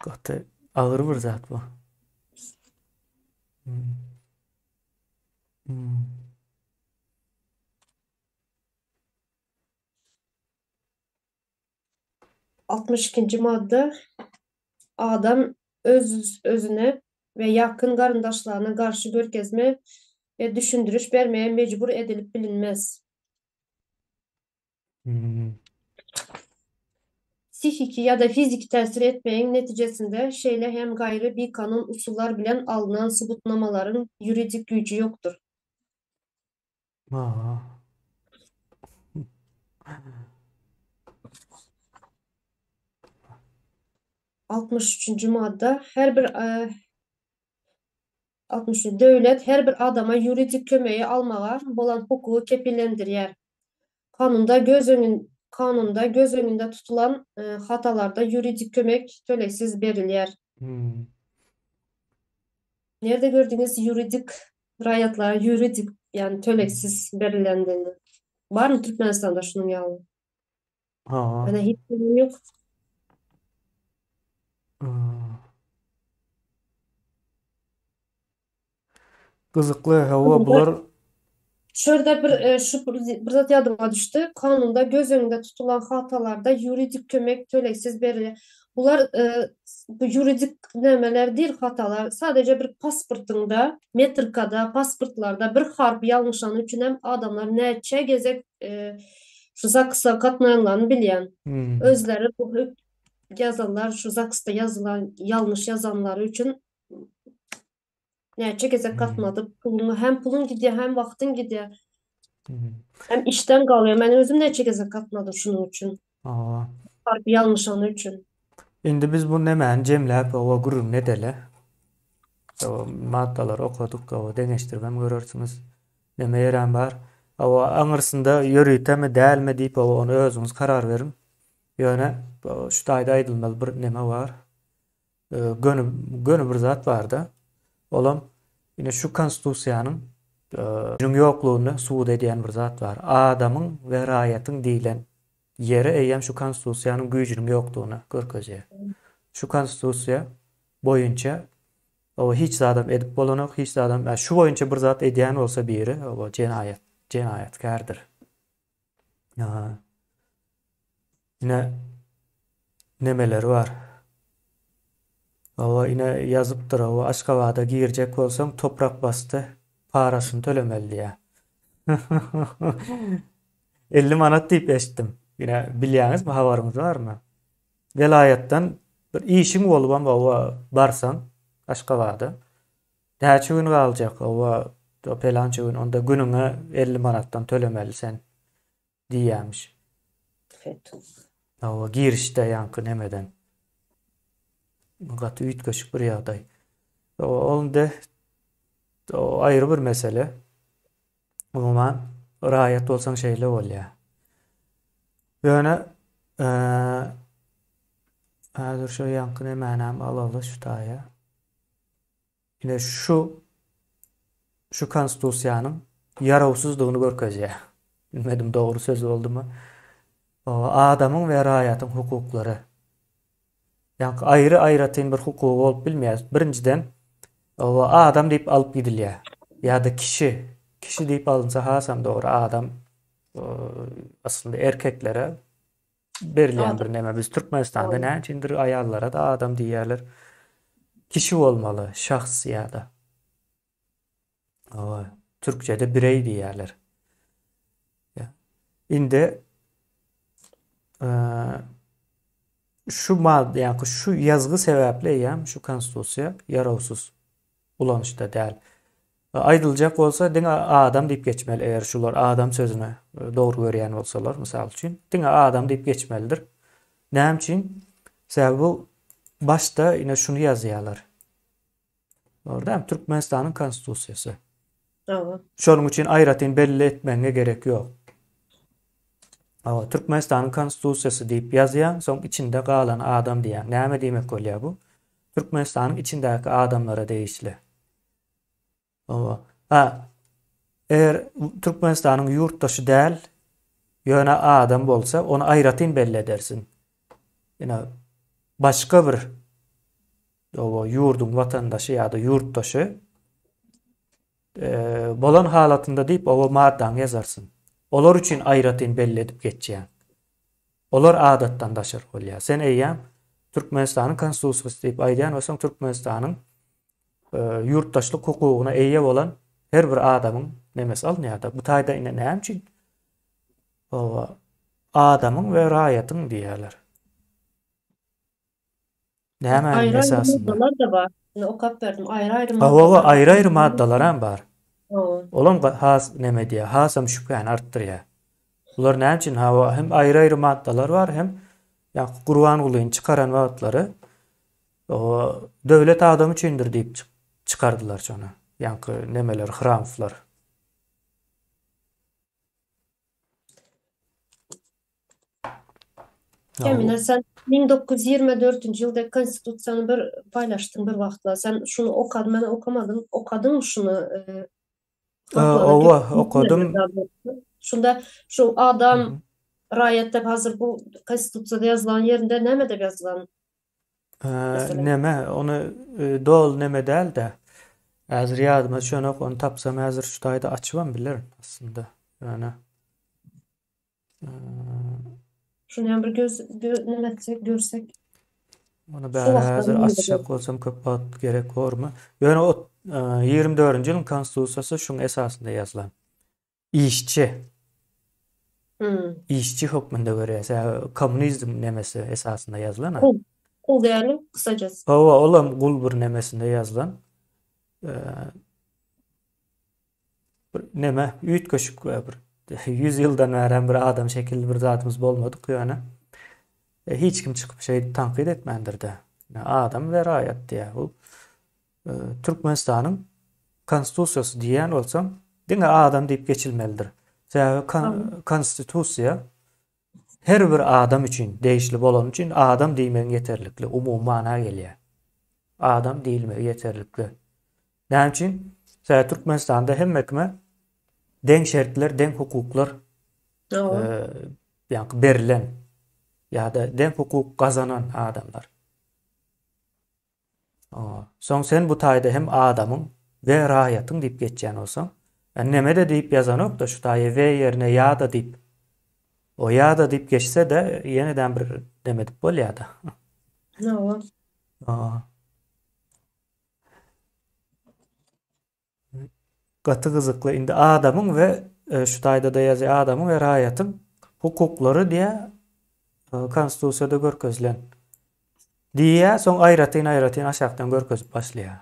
Gaty agyr bir zat bu. Hmm. Hmm. 62-nji madda Adam öz özüne we ýakyn garyndaşlaryna garşy görkezme we düşündiriş bermeye mejbur edilip bilinmez. Hmm. Psihiki ýa-da fiziki täsir etmegiň netijesinde, şeýle hem gaýry bikanun usullar bilen alnan subutnamalaryň ýuridik güýji ýokdur. Aha. 63-nji madda. Her bir 63 Döwlet her bir adama ýuridik kömegi almaga bolan hukugy kepillendirýär. Kanunda göz öňün Kanunda göz öňünde tutulan hatalarda ýuridik kömek tölegsiz berilýär. Hmm. Nirede gördüňiz ýuridik raýatlara ýuridik ýagny tölegsiz berilendigini? Barmy Türkmenistanda şunuň ýaly? Ha. Menä hiç gören ýok. Gyzykly, hawa bular Şu ýerde bir e, şu bir zat ýadyma düşdi. Kanunda göz öňünde tutulan hatalarda ýuridik kömek tölegsiz berilýär. Bular e, bu ýuridik nämeler değil hatalar. Sadece bir pasportyňda, metrikada, pasportlarda bir harp ýalňyşany üçin hem adamlar näçe gezek e, şu ZAGS-a gatnaýanlaryny bilýän. Hmm. Özleri bu ýazanlar şu ZAGS-da ýazylan ýalňyş ýazanlary üçin Näçe gezek Hmm. gatnadyp, puluňy hem puluň gidýär, hem wagtyň gidýär. Hmm. Hem işden galýar. Men özüm näçe gezek gatnadym şunuň üçin. Hawa. Harp ýalňyşany üçin. Indi biz bu nemäni jemläp oba gürrüňini edeli. Oba maddalary okadyk, oba deňeşdiribem görersiňiz. Neme ýerem bar. Oba aňyrsynda ýöritemi, dälmi diýip oba ony özüňiz karar beriň. Ýöne şu taýda aýdylmaly bir neme bar. Göni göni bir zat barda. Olam ine şu konstitusiýanyň güýjüniň ýoklugyny subut edýän bir zat bar. Adamyň we raýatyň diýlen ýeri eýýäm şu konstitusiýanyň güýjüniň ýokdugyny görkezýär. Şu konstitusiýa boýunça oba hiç zadam edip bolanok, hiç zadam şu boýunça bir zat edýän bolsa biri oba jenaýat jenaýatkärdir. Ine. nemeleri bar. Hawa ine ýazypdyr hawa Aşgabada girjek bolsaň toprak basdy parasyny tölemeli diýýär. 50 manat diýip eşitdim. Ine bilýäňizmi habaryňyz barmy? Welaýatdan bir işiň bolubam hawa barsaň Aşgabada näçe gün galjak hawa pelança gün onda günüňe 50 manatdan tölemeli sen. Diýýämiş. Hawa, girişde ýaňky nemeden. Gaty üýtgeşik bir ýagdaý. Ol indi aýry bir mesele. Umuman, raýat bolsaň şeýle bolýar. Ýöne häzir şu ýaňky nemänem alaly şu taýa. Ine şu şu konstitusiýanyň ýarawsyzdygyny görkezýär. Bilmedim dogry söz boldumy. Adamyň we raýatyň hukuklary. Ýaňky aýry aýratyn bir hukugy bolup bilmeýär. Birinjiden adam diýip alyp gidilýär. Ýa-da kişi. Kişi diýip alynsa hasam dogry adam aslynda erkeklere berilýän bir neme. Biz Türkmenistanda näme üçindir aýallara da adam diýýärler. Kişi bolmaly, şahs ýa-da. Hawa, türkçede birey diýýärler. Indi şu madda, ýa-ni şu ýazgy sebäpli eýýäm şu konstitusiýa ýarawsyz ulanyşda däl. Aýdyljak bolsa diňe adam diýip geçmeli eger şular adam sözüni dogry görýän bolsalar mysal üçin diňe adam diýip geçmelidir. Näme üçin? Sebäbi bu başda ine şuny ýazýarlar. Dogry dälmi? Türkmenistanyň konstitusiýasy. Dogry. Şonuň üçin aýratyn belli etmegiňe gerek ýok. Hawa, Türkmenistanyň konstitusiýasy diýip ýazýaň, soň içinde galan adam diýýäň. Näme diýmek bolýar bu? Türkmenistanyň içindäki adamlara degişli. Hawa. Ha, eger Türkmenistanyň ýurtdaşy däl, ýöne adam bolsa, ony aýratyn belli edersiň. Ine, başga bir hawa, ýurduň watandaşy ýa-da ýurtdaşy e, bolan halatynda diýip, oba maddaňy ýazarsyň. Olar üçin aýratyn belli edip geçýäň. Olar adatdan daşary bolýar. Sen eýýäm Türkmenistanyň Konstitusiýasy diýip aýdýan bolsaň, Türkmenistanyň ýurtdaşlyk hukugyna eýe bolan her bir adamyň nemesi alynýar-da. Bu taýda ine näme üçin? Oba adamyň we raýatyň diýýärler. Nämäniň Aýry-aýry esasynda? maddalar da bar. Indi okap berdim. Aýry-aýry Hawa, maddalar. aýry-aýry maddalar hem bar. Hawa. Olam has neme edýär, hasam şübhäni artdyrýar. Bular näme üçin? Hawa, hem aýry-aýry maddalar bar, hem ýa Gurbangulyny çykaran wagtlary o döwlet adam üçindir diýip çykardylar şony. Ýaňky nemeler, Hramowlar. Kemine sen 1924-nji ýylda konstitusiýany bir paýlaşdyň bir wagtlar. Sen şuny okadym, men okamadym. Okadyňmy şuny? Owa, okadym. Şunda şu adam raýat dep hazir bu konstitusiýada ýazylan ýerinde näme dep ýazylan? Neme, ony doly neme däl-de. Häzir ýadyma düşenok, ony tapsam häzir şu taýda açybam bilerin aslynda. Ýöne Şuny hem bir göz, gö, neme etsek, görsek. Ony bäri häzir açjak bolsam köp wagt gerek bormy? Ýöne o 24-nji ýylyň konstitusiýasy şuň esasynda ýazylan. Işçi. Hmm. Işçi hökmünde görýär. Sebäbi kommunizm nemesi esasynda ýazylan. Kul. Kul diýeli kysajasy. Hawa, olam gul bir nemesinde ýazylan. Bir neme üýtgeşik we bir 100 ýyldan bärem bir adam şekilli bir zadymyz bolmadyk ýöne e, hiç kim çykyp şeýdip tankyt etmändir-de. Adam we raýat diýýär. Bu e, Türkmenistanyň konstitusiýasy diýýän bolsaň, diňe adam diýip geçilmelidir. Sebäbi konstitusiýa her bir adam üçin degişli bolany üçin adam diýmegiň ýeterlikli, umumy mana gelýär. Adam diýilmegi ýeterlikli. Näme üçin? Sebäbi Türkmenistanda hemme kime deň şertler, deň hukuklar ýa-da berlen ýa-da deň hukuk gazanan adamlar. Soň sen bu taýda hem adamyň we raýatyň diýip geçýän bolsaň, neme-de diýip ýazanok-da şu taýy we ýerine ýa-da diýip. O ýa-da diýip geçse-de, ýenedem bir dem edip bolýar-da. Hawa. Gaty gyzykly. Indi adamyň we e, şu taýda-da ýazýar, adamyň we raýatyň hukuklary diýä e, konstitusiýada görkezilen. Diýýär, soň aýratyn-aýratyn aşakdan görkezip başlaýar.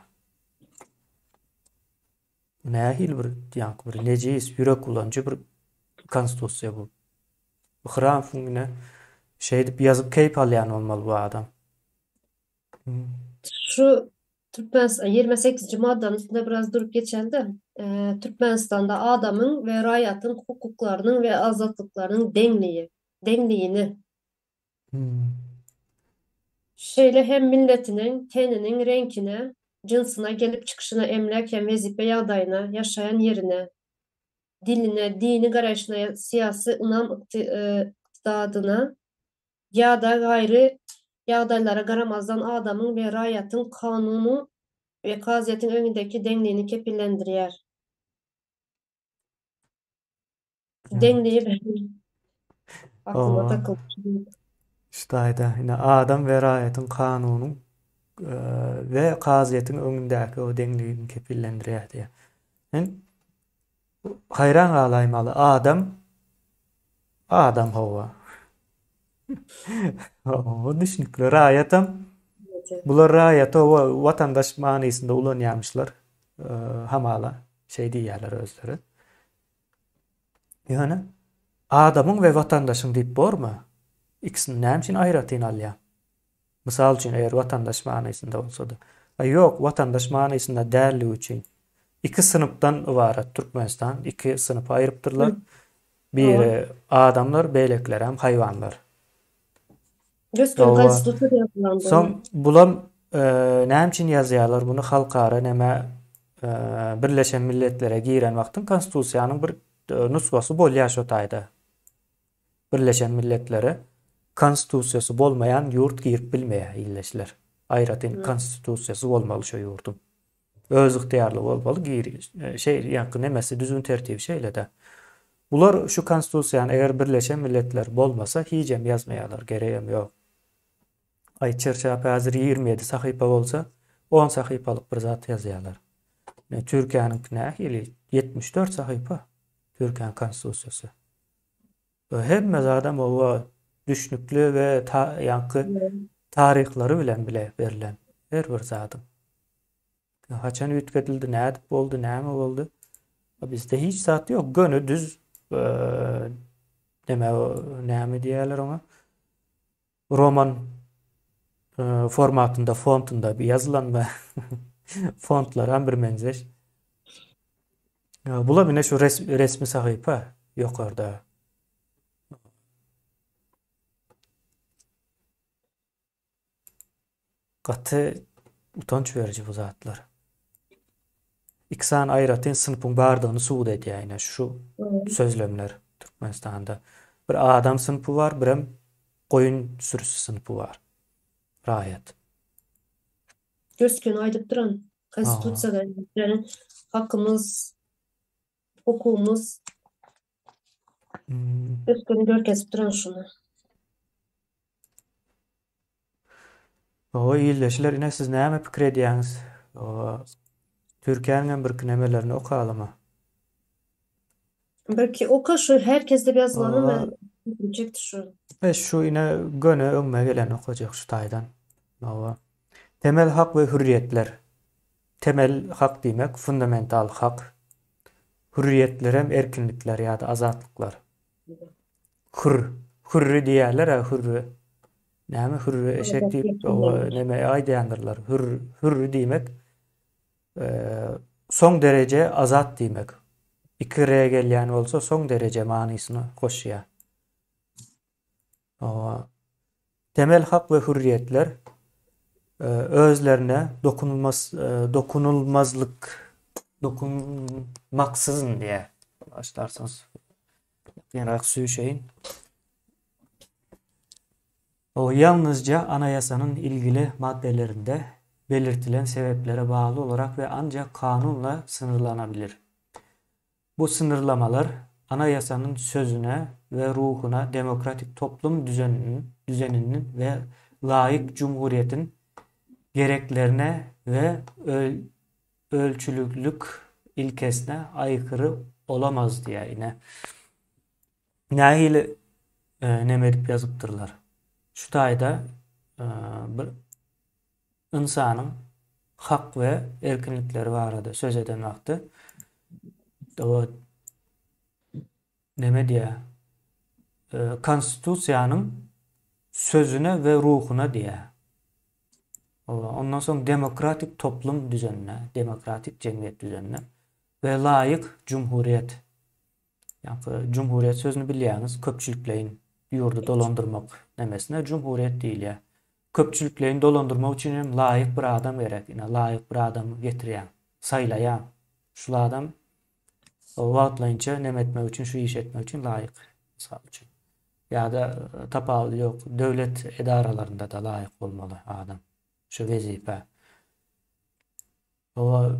Nähili bir ýaňky bir nejis, ýürek bulanjy bir konstitusiýa bu. Bu Hramfyň ine şeýdip ýazyp keýp alýan bolmaly bu adam. Şu Türkmenistan 28-nji maddanyň üstünde biraz durup geçelde. Türkmenistanda adamyň we raýatyň hukuklarynyň we azatlyklarynyň deňligi, deňligini. Şeýle hem milletiniň, teniniň reňkine, jynsyna, gelip çykyşyna, emläk hem wezipe ýagdaýyna, ýaşaýan ýerine, diline, dini garaýşyna, syýasy ynam-ykdysadyna, ýa-da gaýry ýagdaýlara garamazdan adamyň we raýatyň kanunyň we kazyýetiň öňündäki deňligini kepillendirýär. Deňligi benim aklyma takyldy. Şu taýda ine adam we raýatyň kanunyň we kazyýetiň öňündäki o deňligini kepillendirýär diýýär. Men Haýran galaýmaly adam adam hawa. Hawa düşnükli raýatam bular raýat hawa watandaş manysynda ulanýamyşlar hamala şeý diýýärler özleri. Ýöne adamyň we watandaşyň diýip bormy? Ikisini näme üçin aýratyn alýaň? Mysal üçin, eger watandaş manysynda bolsady. A ýok, watandaş manysynda dälligi üçin. Iki synpdan ybarat Türkmenistan, iki synpa aýrypdyrlar. Biri adamlar, beýlekilerem haýwanlar. Gös-göni konstitusiýada ýazylan. Soň bulam näme üçin ýazýarlar muny halkara näme Birleşen Milletlere giren wagtyň konstitusiýanyň bir nusgasy bolýar şo taýda. Birleşen Milletlere konstitusiýasy bolmaýan ýurt girip bilmeýär ildeşler. Aýratyn konstitusiýasy bolmaly şo ýurduň. Özygtyýarly bolmaly gir şeý ýaňky nemesi düzgün tertibi şeýle-de. Bular şu konstitusiýany eger Birleşen Milletler bolmasa hijem ýazmaýarlar geregem ýok. Aý çyrçap häzir 27 sahypa bolsa 10 sahypalyk bir zat ýazýarlar. Türkiýäniňki nähili 74 sahypa Türkiýäniň konstitusiýasy. Hemme zadam oba düşnükli we ta ýaňky taryhlary bilen bile berlen her bir zadyň. Haçan üýtgedildi, nädip boldy, näme boldy? Bizde hiç zat ýok. Göni düz näme näme diýýärler oňa? Roman formatynda, fontunda ýazylan we fontlar hem bir meňzeş. Bular ine şu resmi sahypa ýokarda. Gaty utanç beriji bu zatlar. Iki sany aýratyn synpyň bardygyny subut edýär ine şu sözlemler Türkmenistanda. Bir adam synpy bar, birem goýun sürüsi synpy bar. Raýat. Gös-göni aýdyp duran Konstitusiýada bizleriň hakymyz, hukugymyz gös-göni görkezip duran şuny. Oý ildeşler ine siz näme pikir edýäňiz? Türkiýäniň hem birki nemelerini okalyma. Birki oka şu herkesde bir ýazylany men pikirim çekdi şu. E şu ine göni öňüme geleni okajak şu taýdan. Hawa. Temel hak we hürriýetler. Temel hak diýmek fundamental hak. Hürriýetlerem erkinlikler ýa-da azatlyklar. Hür, hürri diýýärler-ä, hürri. Näme hürri eşek diýip, neme aýdýandyrlar. Hür, hürri diýmek soň dereje azat diýmek. 2 R gelýän bolsa soň dereje manysyny goşýar. Temel hak we hürriýetler özlerine dokunulmaz dokunulmazlyk dokunmaksyzyn diýýär. Başlarsyňyz. Ýakynrak süýşeýin. O yalnızca anayasanın ilgili maddelerinde belirtilen sebeplere bağlı olarak ve ancak kanunla sınırlanabilir. Bu sınırlamalar anayasanın sözüne. we ruhuna demokratik toplum düzeninin we laýyk jumhuriýetiň gereklerine we ölçülilik ilkesine aýkyry olamaz diýýär. Ine, nähili neme edip ýazypdyrlar. Şu taýda bir ynsanyň hak we erkinlikleri barada söz eden wagty o neme diýýär? Konstitusiýanyň sözüne we ruhuna diýýär. Ondan soň demokratik toplum düzenine, demokratik jemgyýet düzenine we laýyk jumhuriýet. Ýaňky jumhuriýet sözüni bilýäňiz, köpçülikleýin ýurdy dolandyrmak nemesine jumhuriýet diýilýär. Köpçülikleýin dolandyrmak üçin hem laýyk bir adam gerek. Ine, laýyk bir adamy getirýäň, saýlaýaň. Şul adam wagtlaýynça neme etmek üçin, şu işi etmek üçin laýyk, mysal üçin. Ýa-da tapawudy ýok, döwlet edaralarynda-da laýyk bolmaly adam şu wezipä. Hawa,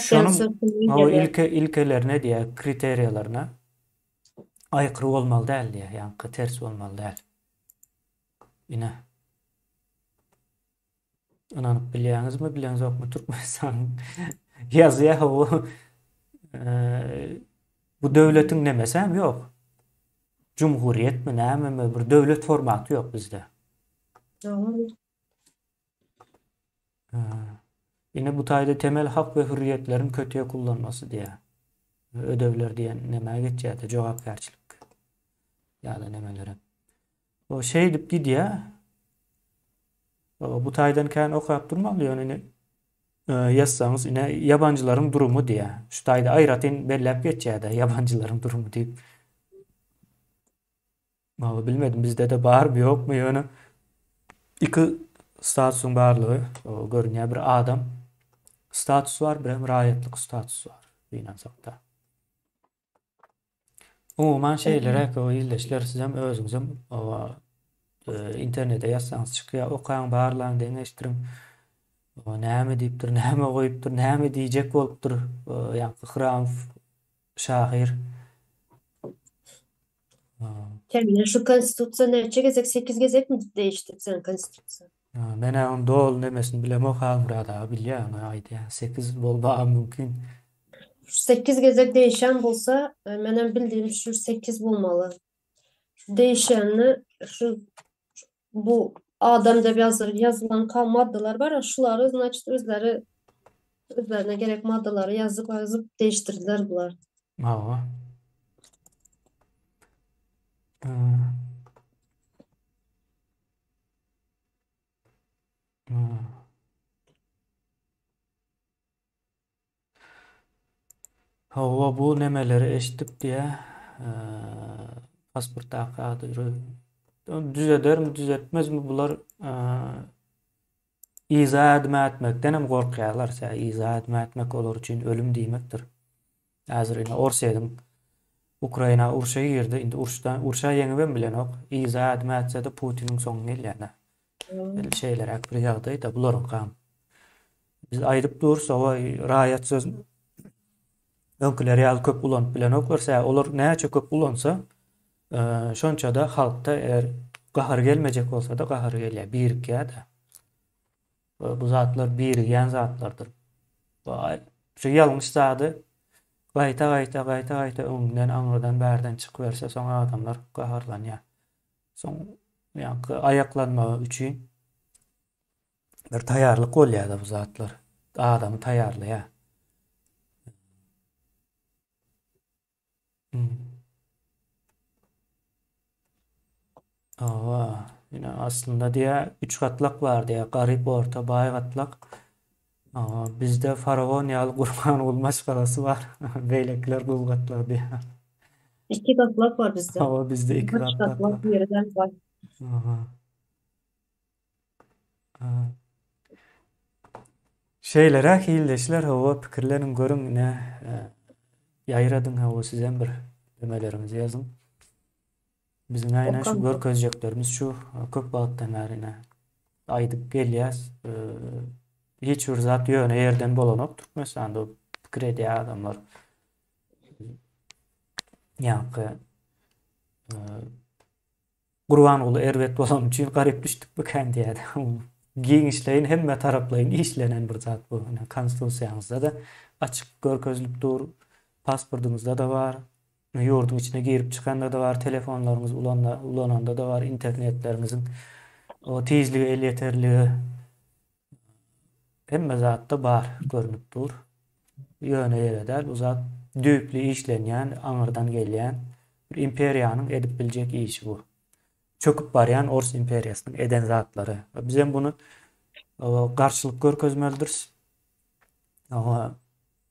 şonuň hawa ilke ilkelerine diýýär, kriteriýalaryna aýkyry bolmaly däl diýýär, ýaňky ters bolmaly däl. Ine. Ynanyp bilýäňizmi, bileňzokmy Türkmenistan ýazýar hawa. Bu döwletiň nemesi hem ýok. Jumhuriýetmi, nämemi bir döwlet formaty ýok bizde. Dogry. Ine bu taýda temel hak we hürriýetleriň kötüye kullanmasy diýýär. Ödewler diýen nämä geçýär-de jogapkärçilik ýa-da nemelere. O şeýdip gidýär. Bu taýdan kän okap durmaly ýöne ine ýazsaňyz ine ýabanjylaryň durumy diýýär. Şu taýda aýratyn belläp geçýär-de ýabanjylaryň durumy diýip. Mawy bilmedim bizde-de barmy ýokmy ýöne iki statusyň barlygy görünýär bir adam status bar bir hem raýatlyk status bar gynansakda. Umuman şeýleräk o ildeşler sizem özüňizem e, internete ýazsaňyz çykýar okaň barlaň deňeşdiriň näme diýipdir näme goýupdyr näme diýjek bolupdyr ýaňky Hramow şahyr. Kemine şu konstitusiýa näçe gezek 8 gezekmi değişdi sen konstitusiýa? Men onuň doly nemesini bilemok Halmyrat aga bilýär ony aýdýar. 8 bolmagy mümkin. Şu 8 gezek değişen bolsa e, menem bildiğim şu 8 bolmaly. Şu değişenini şu bu adam dep ýazyr ýazylan ka maddalar bar, şulary значит özleri özlerine gerek maddalary ýazyp ýazyp değiştirdiler bular. Hawa. Hawa bu nemeleri eşidip diýä pasportdaky ady düzedermi düzetmezmi bular yza ädim ätmekden hem gorkýarlar. Sä yza ädim ätmek olar üçin ölüm diýmekdir. Häzir indi Orsýetiň Ukraina urşa girdi. Indi urşdan urşa ýeňibem bilenok. Yza ädim ätse-de Putiniň soňy gelýär. Şeýleräk bir ýagdaý-da bularyňkam. Biz aýdyp durus, owa raýat söz öňküler ýaly köp ulanyp bilenoklar. Sebäbi olar näçe köp ulansa, e, şonça-da halkda eger gahar gelmejek bolsa-da gahar gelýär, birikýär-de. Bu zatlar birigýän zatlardyr. Şu ýalňyş zady gaýta-gaýta, gaýta-gaýta öňünden, aňyrdan, bärden çykyberse, soň adamlar gaharlanýar. Soň ýaňky aýaklanmagy üçin bir taýýarlyk bolýar-da bu zatlar. Adamy taýýarlaýar. Hmm. Hawa, ine aslynda diýä üç gatlak bar diýä, garyp, orta, baý gatlak. Hawa, bizde faraon ýaly Gurbanguly maşgalasy bar. Beýlekiler gul gatlak diýä. Iki gatlak bar bizde. Hawa, bizde iki Üç gatlak bar. gatlak ýerden bar. Aha. Şeýleräk ildeşler hawa pikirleniň görüň ine e, ýaýradyň hawa sizem bir demeleriňizi ýazyň. Biziň aýna şu görkezjeklerimiz şu köp wagtdan bäri ine aýdyp gelýäs. E, hiç bir zat ýöne ýerden bolanok Türkmenistanda pikir edýär adamlar. Ýaňky. Gurbanguly erbet bolany üçin garyp düşdükmikän diýýärdi. Giňişleýin hemme taraplaýyn işlenen bir zat bu. Ine konstitusiýaňyzda-da açyk görkezilip dur, pasportyňyzda-da bar, ýurduň içine girip çykanda-da bar, telefonlaryňyzy ulananda-da bar, internetleriňiziň o tizligi elýeterligi hemme zatda bar görnüp dur. Ýöne ýere däl, bu zat düýpli işlenýän, aňyrdan gelýän bir imperiýanyň edip biljek işi bu. Çöküp barýan Ors imperiýasynyň eden zatlary. Bizem muny garşylyk görkezmelidiris. Oňa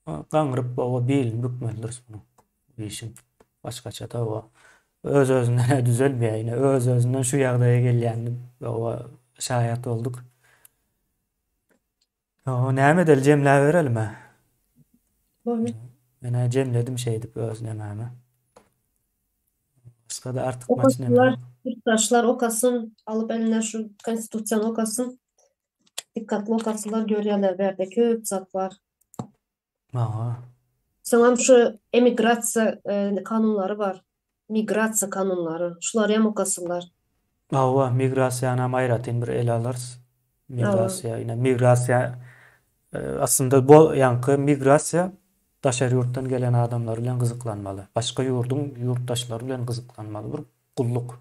gaňryp, oňa bilini bükmelidiris munuň bu işiň. Başgaça-da o öz-özünden düzelmeýär. Ine öz-özünden şu ýagdaýa gelýänini şaýat bolduk. Oho, näme edeli jemläberelim-ä. Bolýar. Men-ä jemledim şeýdip öz nemämi. Başga-da artykmaç neme Okasynlar, ýok. ýurtdaşlar okasyn, alyp eline şu konstitusiýany okasyn. Dikkatli okasynlar görýärler bärde köp zat bar. Aha. Soňam şu emigrasiýa kanunlary bar. Migrasiýa kanunlary. Şulary hem okasynlar. Hawa, migrasiýanam aýratyn bir ele alarys. Migrasiýa, ine migrasiýa aslynda bu ýaňky migrasiýa daşary ýurtdan gelen adamlar bilen gyzyklanmaly. Başga ýurduň ýurtdaşlary bilen gyzyklanmaly bir gulluk.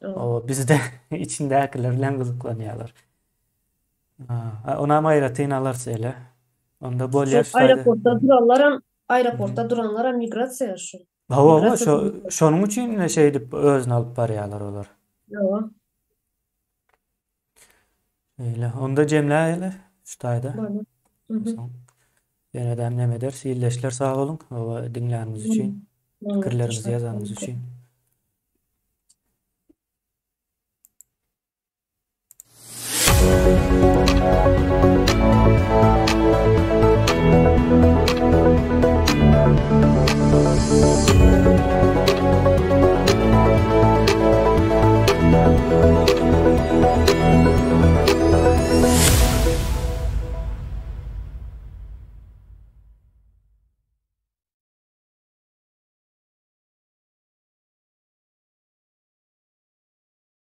O bizde içindäkiler bilen gyzyklanýarlar. Onam aýratyn alarys ele. Onda bolýar şu Aeroportda duranlaram, aeroportda duranlaram migrasiýa şu. Hawa, şo şonuň üçin şeýdip özüni alyp barýarlar olar. Hawa. Eýle, onda jemläýeli şu taýda. Soň ýene-de neme ederis. Ildeşler sag boluň, hawa, diňläniňiz üçin, pikirleriňizi ýazanyňyz üçin.